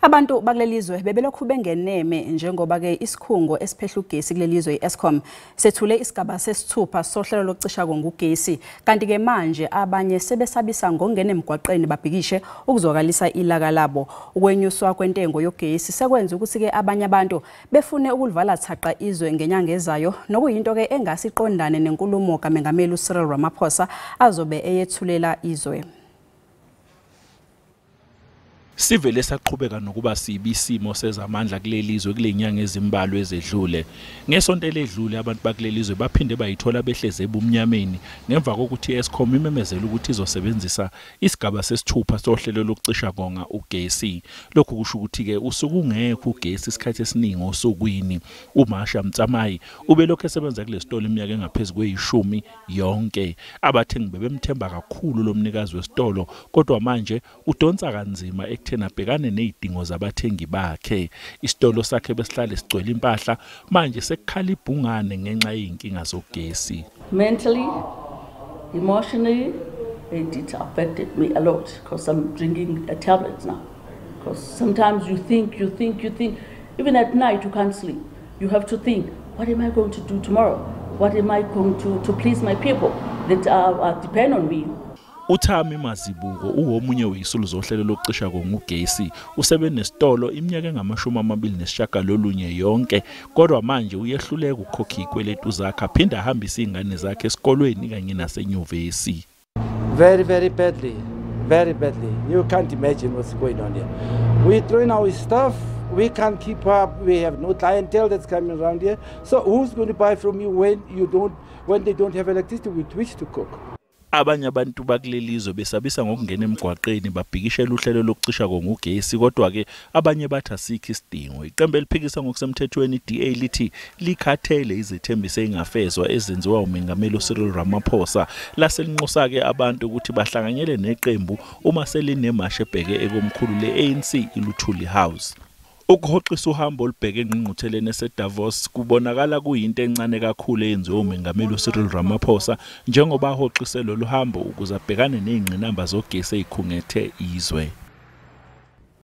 Abantu bakulelizwe bebelokhu bengeneme njengoba ke isikhungo esiphehla ugesi kulelizwe iEskom sethule isigaba sesithupha sohlelo lokucisha kongugesi, kanti ke manje abanye sebesabisa ngokungena emgwaqeni babhikishe ukuzwakalisa ilaka labo. Ukwenyuswa kwentengo yogesi sekwenza ukuthi ke abanye abantu befune ukulivala thaqa izwe ngenyanga ezayo, nokuyinto ke engasiqondane nenkulumo kaMengameli uCyril Ramaphosa azobe eyethulela izwe. Sivele saqhubeka nokuba sibi isimo sezamandla kulelizwe kulenyanga ezimbalwa ezedlule. Ngesonto eledlule abantu bakulelizwe baphinde bayithola behleze ebumnyameni ngemva kokuthi iEskom imemezela ukuthi izosebenzisa isigaba sesithupha sohlelo lokucisha konga ugesi. Lokhu kusho ukuthi ke usuku ungekho ugesi isikhathi esiningi osukwini. uMasha Mtsamayi ubelokhu esebenza kulesitolo iminyaka engaphezulu kweyishumi yonke. Abathengi bebemthemba kakhulu lo mnikazi wesitolo, kodwa manje udonsa kanzima ekutheni abhekane nezidingo zabathengi bakhe. Isitolo sakhe besihlale sigcwele impahla, manje sekukhala ibhungane ngenxa yezinkinga zogesi. Mentally, emotionally, it affected me a lot because I'm drinking tablets now. Because sometimes you think, you think, you think, even at night you can't sleep. You have to think, what am I going to do tomorrow? What am I going to please my people that depend on me? uThami Mazibuko uwomunye wezisulu zohlelo lokucisha kongugesi. Usebenesitolo iminyaka engamashumi 29 yonke, kodwa manje uyehluleka ukukhokha izikweletu zakhe aphinde ahambise izingane zakhe esikolweni kanye nasenyuvesi. Very, very badly. Very badly. You can't imagine what's going on here. We're throwing our stuff. We can't keep up. We have no clientele that's coming around here. So who's going to buy from you when they don't have electricity with which to cook? Abanye abantu bakulelizwe besabisa ngokungena emgwaqeni babhikishela uhlelo lokucisha kongugesi, kodwa ke abanye bathi asikho isidingo. Iqembu eliphikisa ngokusemthethweni iDA lithi likhathele izethembiso ezingafezwa ezenziwa uMengameli uCyril Ramaphosa, laselinxusa ke abantu ukuthi bahlanganyele neqembu uma selinemashe ebheke ekomkhulu leANC iLuthuli House. Ukuhoxisa uhambo olubheke engqungqutheleni eseDavos kubonakala kuyinto encane kakhulu eyenziwe uMengameli uCyril Ramaphosa, njengoba ahoxise lolu hambo ukuze abhekane nezingqinamba zogesi ezikhungethe izwe.